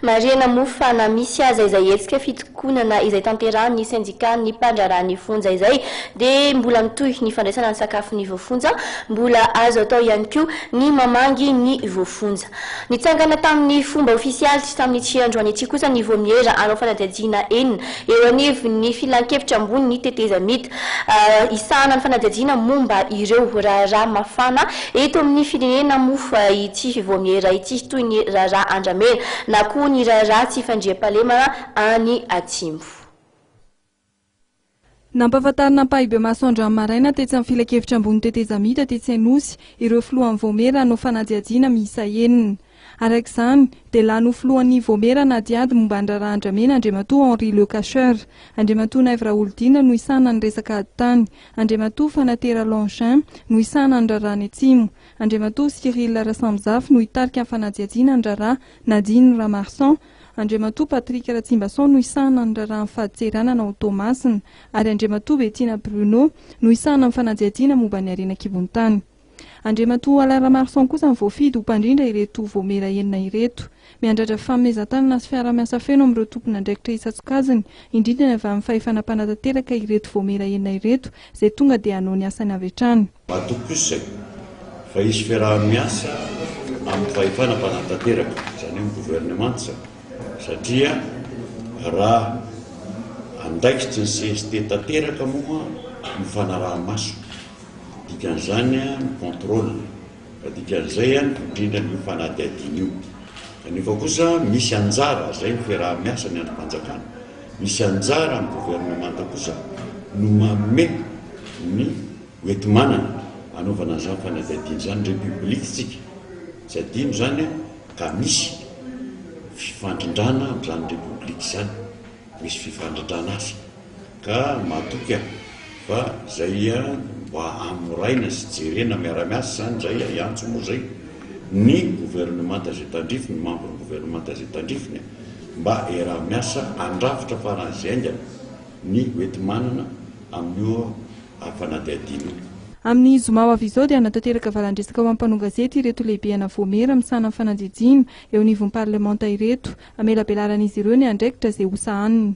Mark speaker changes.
Speaker 1: Marihana moa fa na misy aza izay hetsika fitokonana izay tanterahin'ny sendikan'ny mpandraharahan'ny fonja izay dia mbola mitohy ny fandraisana ny sakafon'ny voafonja, mbola azo atao ihany koa ny mamangy ny voafonja. Nitsangana tamin'ny fomba ofisialy tamin'ity androany ity kosa ny vaomiera hanao fanadihadiana enina eo anivon'ny filankevitra ambonin'ny tetezamita hisahana ny fanadihadiana momba ireo raharaha mafana eto amin'ny firenena moa ity vaomiera ity toy ny raharaha andramena na koa ny raharaha tsy fandriampahalemana any atsimo.
Speaker 2: Nampahafantarina ampahibemaso androany maraina tetsy amin'ny Filankevitra ambony tetezamita tetsy Anosy ireo filohan'ny vaomiera hanao fanadihadiana miisa enina. Araka izany, dia lany ho filohan'ny vaomiera hanadihady momba ny raharaha andramena Andriamatoa Henri Lecacheur. Andriamatoa Naivo Raholdina no hisahana ny resaka ady tany. Andriamatoa Fanatera Longin no hisahana ny raharaha any Atsimo. Andriamatoa Cyril Rasamizafy no hitarika ny fanadihadiana ny raharaha Nadine Ramarson. Andriamatoa Patrick Ratsimbason no hisahana ny raharahan'ny fadintseranana ao Toamasina ary Andriamatoa Bettina Bruno no hisahana ny fanadihadiana momba ny harena an-kibon'ny tany. Andriamatoa Alain Ramarson kosa no voafidy ho mpandrindra ireto vaomiera enina ireto. Miandrandra fifanomezan-tanana sy fiaraha-miasa feno amin'ireo tompon'andraikitra isan-tsokajiny, indrindra ny avy amin'ny fahefana mpanatanteraka ireto vaomiera enina ireto izay tonga dia hanao ny asany avy hatrany.
Speaker 3: Matoky kosa izay fa hisy fiaraha-miasa amin'ny fahefana mpanatanteraka, izany hoe ny governemanta izany, satria raha andraikitry ny cst tanteraka moa ny fanaraha-maso, dikan'izany ny contrôle, fa dikan'izay ny findrindra an'io fanadihadiana io. Kanefa kosa misy anjara, izay ny fiaraha-miasa ny andrim-panjakana, misy anjara amin'ny governemanta kosa no manome ny hoenti-manana hanaovana an'izany fanadihadiana izany. République isika, tsy adino izany ka misy fifandrindrana amin'izany République izany, misy fifandrindrana asa ka matoky aho fa izay mba hamoraina sy jerena miara-miasa izany izay, hiantso moa izay ny governemanta izay tandrifiny, ny membre ny governemanta izay tandrifiny mba hiaraha-miasa handrafitra faran'izay haingana ny hoenti-manana amin'io fanadihadiana io.
Speaker 2: Amin'ny zoma ho avy izao dia hanatanteraka valan-dresaka ho an'ny mpanao gazety ireto lehibehana vaomiera misahana ny fanadihadiana eo anivon'ny parlemanta ireto. Hamelabelaran'izy ireo ny andraikitra izay hosahaniny.